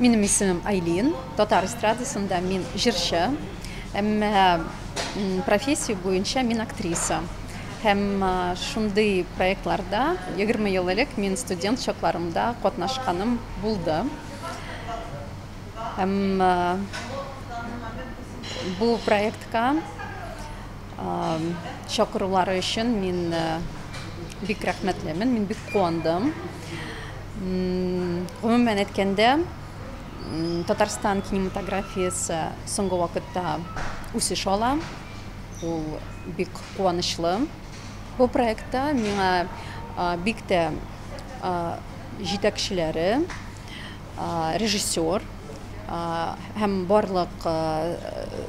Минем исемем Айлин. Татар эстрадасында мин җырчы, әмма профессия буенча мин актриса. Һәм шундый проектларда 20 ел элек мин студент чакларымда катнашканым булды. Һәм бу проектка чакырулары өчен мин бик рәхмәтлемен, мин бик куандым. Гомумән әйткәндә, Татарстан кинематографиясе соңгы вакытта үсеш ала. Ул бик куанычлы. Бу проектта миңа бик тә җитәкчеләре, режиссер һәм барлык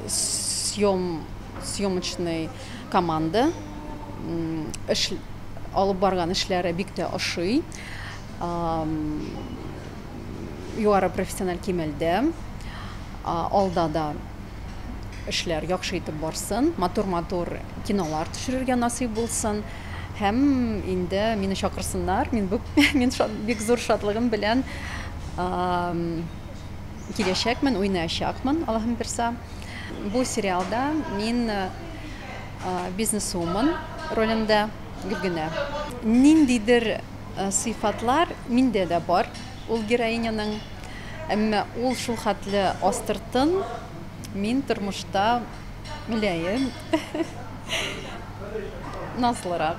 съем съемочный команда эш алып барган эшләре бик тә ошый. Югары профессиональ кимәлдә. Алда да эшләр яхшы итеп барсын, матур-матур кинолар төшерергә насыйп булсын. Һәм инде мине чакырсыннар, мин бу мин бик зур шатлыгым белән киләчәкмен, уйнаячакмын, Аллаһым бирса. Бу сериалда мин бизнес-вумен ролендә Гөлгенә. Ниндидер сыйфатлар миндә дә бар ул героиняның. Әмма ул шул хәтле астыртын, мин тормышта мөлаем, назлырак.